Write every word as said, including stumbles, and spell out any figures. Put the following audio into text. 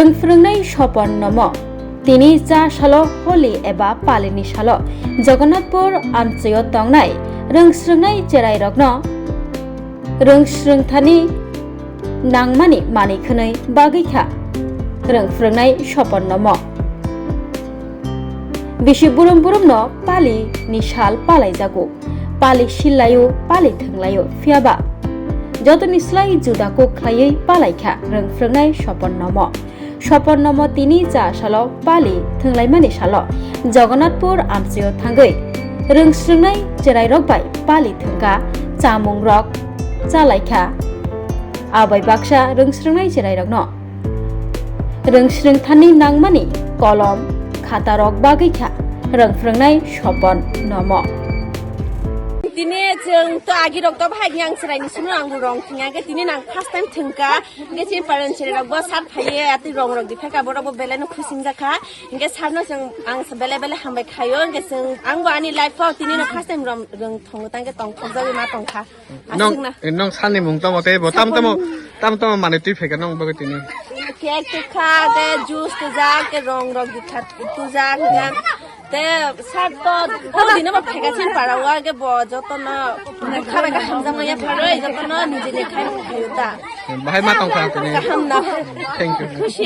Rwng phrwngnai sopon nomo. Tini cha salo Holi eba Palini salo Jagannathpur amchoio tongnai rwng srwngnai cherairokno rwng srwngthani nangmani manwi khwnwi bagwi kha rwng phrwngnai sopon nomo. Bisi burum burumno Pali ni sal palaijago, Pali sillaio, Pali thwnglaio, phiyaba jotoni slai juda kok khlaiwi palaikha rwng phrwngnai sopon nomo. Sopon nomo tini cha salo Pali thwnglaimani salo Jagannathpur amchoio thangwi rwng srwngnai cherairok bai Pali thwngkha, chamungrok chalaikha. Abai baksa rwng srwngnai cherairokno rwng srwngthani nangmani kolom, khatarok bagwi kha rwng phrwngnai sopon nomo. Tini chwng to agi rok to bahai yang chwraini sunu ang rong thwngya ke tini nang first time thwngka ke chini parents rok bo sat phaiye ati rong rok dipheka borok bo belai no khusing jakha. Hingke sarno chwng ang belai belai hambai khayo, hingke chwng ang bo ani life o tini no first time rong rwng thongo tangke tong thok jagwi ma tongkha. Nong, aswkna. Nong sani mung tamo tei bo tam tamo, tam tamo mane twi pheka nong bagwi tini. Cake tukha, te juice tujak, te rong rok dikha tujak, hingke te sat to, to dino bo pheka chin para wa, ke bo joto no khabai ka hamjak maya pharoi, joto no niji ni khai khayo ta. Bahai ma tongkha tini. Kaham na. Thank you. Khushi.